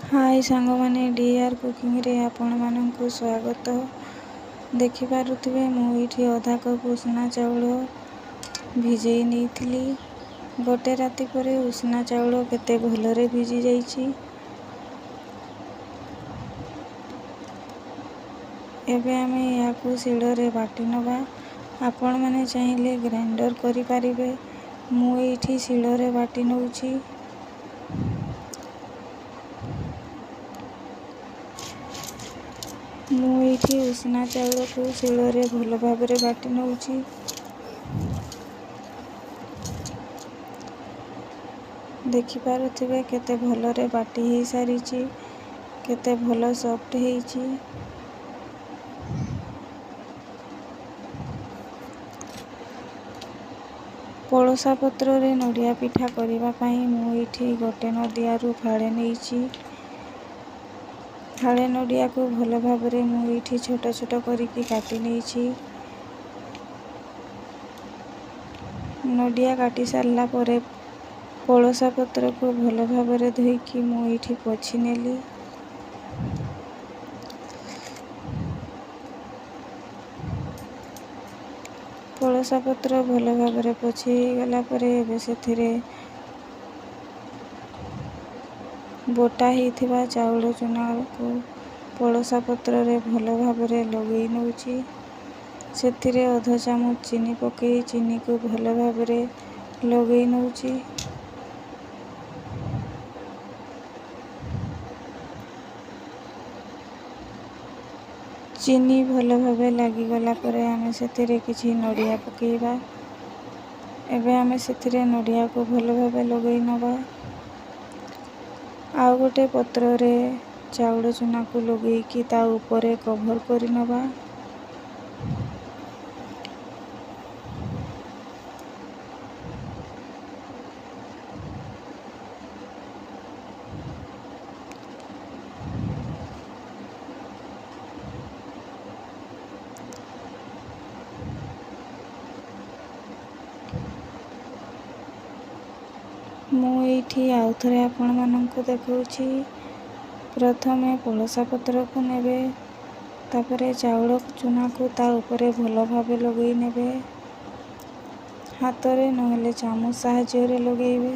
High ସାଙ୍ଗମାନେ, D R କୁକିଂରେ ଆପଣମାନଙ୍କୁ ସ୍ୱାଗତ। ଦେଖିପାରୁଥିବେ, ମୁଁ ଏଇଠି ଅଧା କପ୍ ଉଷୁନା ଚାଉଳ ଭିଜେଇ ନେଇଥିଲି। ଗୋଟେ ରାତି ପରେ ଉଷୁନା ଚାଉଳ କେତେ ଭଲରେ ଭିଜି ଯାଇଛି। ଏବେ ଆମେ ଏହାକୁ ଶିଳରେ ବାଟି ନେବା। ଆପଣମାନେ ଚାହିଁଲେ ଗ୍ରାଇଣ୍ଡର କରିପାରିବେ। ମୁଁ ଏଇଠି ଶିଳରେ ବାଟି ନେଉଛି। ମୁଁ ଏଇଠି ଉଷୁନା ଚାଉଳକୁ ଶିଳରେ ଭଲ ଭାବରେ ବାଟି ନେଉଛି। ଦେଖିପାରୁଥିବେ, କେତେ ଭଲରେ ବାଟି ହେଇସାରିଛି, କେତେ ଭଲ ସଫ୍ଟ ହେଇଛି। ପଳସା ପତ୍ରରେ ନଡ଼ିଆ ପିଠା କରିବା ପାଇଁ ମୁଁ ଏଇଠି ଗୋଟେ ନଡ଼ିଆରୁ ଫାଳେ ନେଇଛି। ଫାଳେ ନଡ଼ିଆକୁ ଭଲ ଭାବରେ ମୁଁ ଏଇଠି ଛୋଟ ଛୋଟ କରିକି କାଟି ନେଇଛି। ନଡ଼ିଆ କାଟି ସାରିଲା ପରେ ପଳସା ପତ୍ରକୁ ଭଲ ଭାବରେ ଧୋଇକି ମୁଁ ଏଇଠି ପୋଛି ନେଲି। ପଳସା ପତ୍ର ଭଲ ଭାବରେ ପୋଛି ହେଇଗଲା ପରେ ଏବେ ସେଥିରେ ବଟା ହେଇଥିବା ଚାଉଳ ଚୁନାକୁ ପଳସା ପତ୍ରରେ ଭଲ ଭାବରେ ଲଗେଇ ନେଉଛି। ସେଥିରେ ଅଧ ଚାମଚ ଚିନି ପକାଇ ଚିନିକୁ ଭଲ ଭାବରେ ଲଗେଇ ନେଉଛି। ଚିନି ଭଲ ଭାବେ ଲାଗିଗଲା ପରେ ଆମେ ସେଥିରେ କିଛି ନଡ଼ିଆ ପକାଇବା। ଏବେ ଆମେ ସେଥିରେ ନଡ଼ିଆକୁ ଭଲ ଭାବେ ଲଗେଇ ନେବା। ଆଉ ଗୋଟେ ପତ୍ରରେ ଚାଉଳ ଚୁନାକୁ ଲଗେଇକି ତା ଉପରେ କଭର୍ କରିନେବା। ମୁଁ ଏଇଠି ଆଉ ଥରେ ଆପଣମାନଙ୍କୁ ଦେଖାଉଛି। ପ୍ରଥମେ ପଳସା ପତ୍ରକୁ ନେବେ, ତାପରେ ଚାଉଳ ଚୁନାକୁ ତା ଉପରେ ଭଲ ଭାବେ ଲଗେଇ ନେବେ ହାତରେ, ନହେଲେ ଚାମଚ ସାହାଯ୍ୟରେ ଲଗେଇବେ।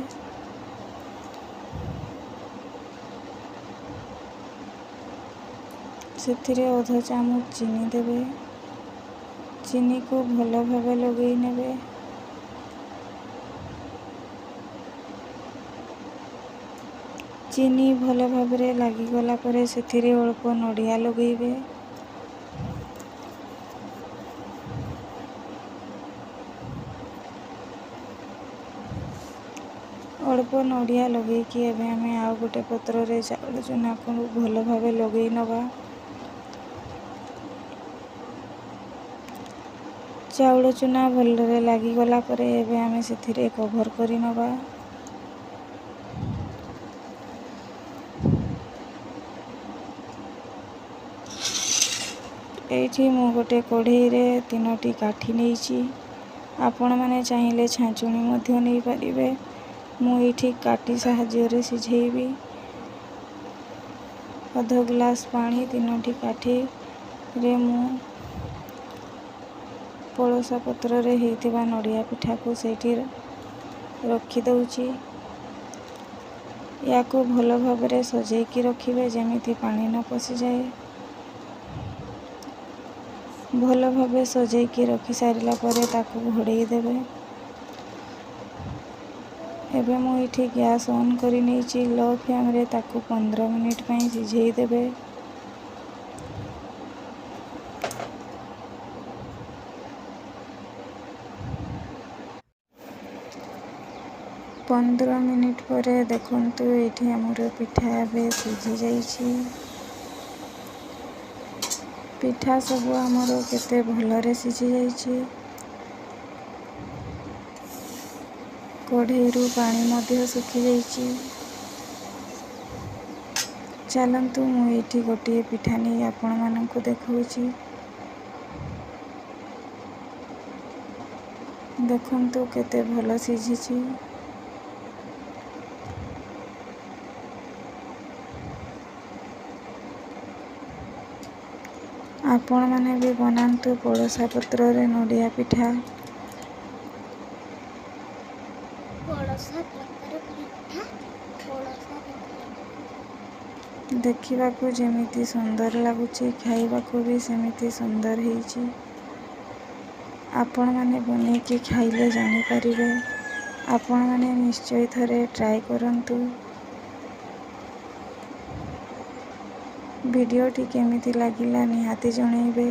ସେଥିରେ ଅଧ ଚାମଚ ଚିନି ଦେବେ। ଚିନିକୁ ଭଲ ଭାବେ ଲଗେଇ ନେବେ। ଚିନି ଭଲ ଭାବରେ ଲାଗିଗଲା ପରେ ସେଥିରେ ଅଳ୍ପ ନଡ଼ିଆ ଲଗେଇବେ। ଅଳ୍ପ ନଡ଼ିଆ ଲଗେଇକି ଏବେ ଆମେ ଆଉ ଗୋଟେ ପତ୍ରରେ ଚାଉଳ ଚୁନାକୁ ଭଲ ଭାବେ ଲଗେଇ ନେବା। ଚାଉଳ ଚୁନା ଭଲରେ ଲାଗିଗଲା ପରେ ଏବେ ଆମେ ସେଥିରେ କଭର୍ କରିନେବା। ଏଇଠି ମୁଁ ଗୋଟେ କଢ଼େଇରେ 3ଟି କାଠି ନେଇଛି। ଆପଣମାନେ ଚାହିଁଲେ ଛାଞ୍ଚୁଣି ମଧ୍ୟ ନେଇପାରିବେ। ମୁଁ ଏଇଠି କାଠି ସାହାଯ୍ୟରେ ସିଝେଇବି। ଅଧ ଗ୍ଲାସ୍ ପାଣି, 3ଟି କାଠିରେ ମୁଁ ପଳସା ପତ୍ରରେ ହେଇଥିବା ନଡ଼ିଆ ପିଠାକୁ ସେଇଠି ରଖିଦେଉଛି। ୟାକୁ ଭଲ ଭାବରେ ସଜେଇକି ରଖିବେ, ଯେମିତି ପାଣି ନ ପଶିଯାଏ। ଭଲ ଭାବେ ସଜେଇକି ରଖି ସାରିଲା ପରେ ତାକୁ ଘୋଡ଼େଇ ଦେବେ। ଏବେ ମୁଁ ଏଇଠି ଗ୍ୟାସ୍ ଅନ୍ କରି ନେଇଛି। ଲୋ ଫ୍ଲେମ୍ରେ ତାକୁ 15 ମିନିଟ୍ ପାଇଁ ସିଝେଇ ଦେବେ। 15 ମିନିଟ୍ ପରେ ଦେଖନ୍ତୁ, ଏଇଠି ଆମର ପିଠା ଏବେ ସିଝି ଯାଇଛି। ପିଠା ସବୁ ଆମର କେତେ ଭଲରେ ସିଝି ଯାଇଛି। କଢ଼େଇରୁ ପାଣି ମଧ୍ୟ ଶୁଖିଯାଇଛି। ଚାଲନ୍ତୁ, ମୁଁ ଏଇଠି ଗୋଟିଏ ପିଠା ନେଇ ଆପଣମାନଙ୍କୁ ଦେଖାଉଛି। ଦେଖନ୍ତୁ, କେତେ ଭଲ ସିଝିଛି। ଆପଣମାନେ ବି ବନାନ୍ତୁ ପଳସା ପତ୍ରରେ ନଡ଼ିଆ ପିଠା। ପଣସ ପତ୍ର ପିଠା, ପଣସ ପତ୍ର। ଦେଖିବାକୁ ଯେମିତି ସୁନ୍ଦର ଲାଗୁଛି, ଖାଇବାକୁ ବି ସେମିତି ସୁନ୍ଦର ହେଇଛି। ଆପଣମାନେ ବନେଇକି ଖାଇଲେ ଜାଣିପାରିବେ। ଆପଣମାନେ ନିଶ୍ଚୟ ଥରେ ଟ୍ରାଏ କରନ୍ତୁ। ଭିଡ଼ିଓଟି କେମିତି ଲାଗିଲା ନିହାତି ଜଣେଇବେ।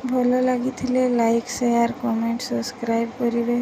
ଭଲ ଲାଗିଥିଲେ ଲାଇକ୍, ସେୟାର, କମେଣ୍ଟ, ସବସ୍କ୍ରାଇବ୍ କରିବେ।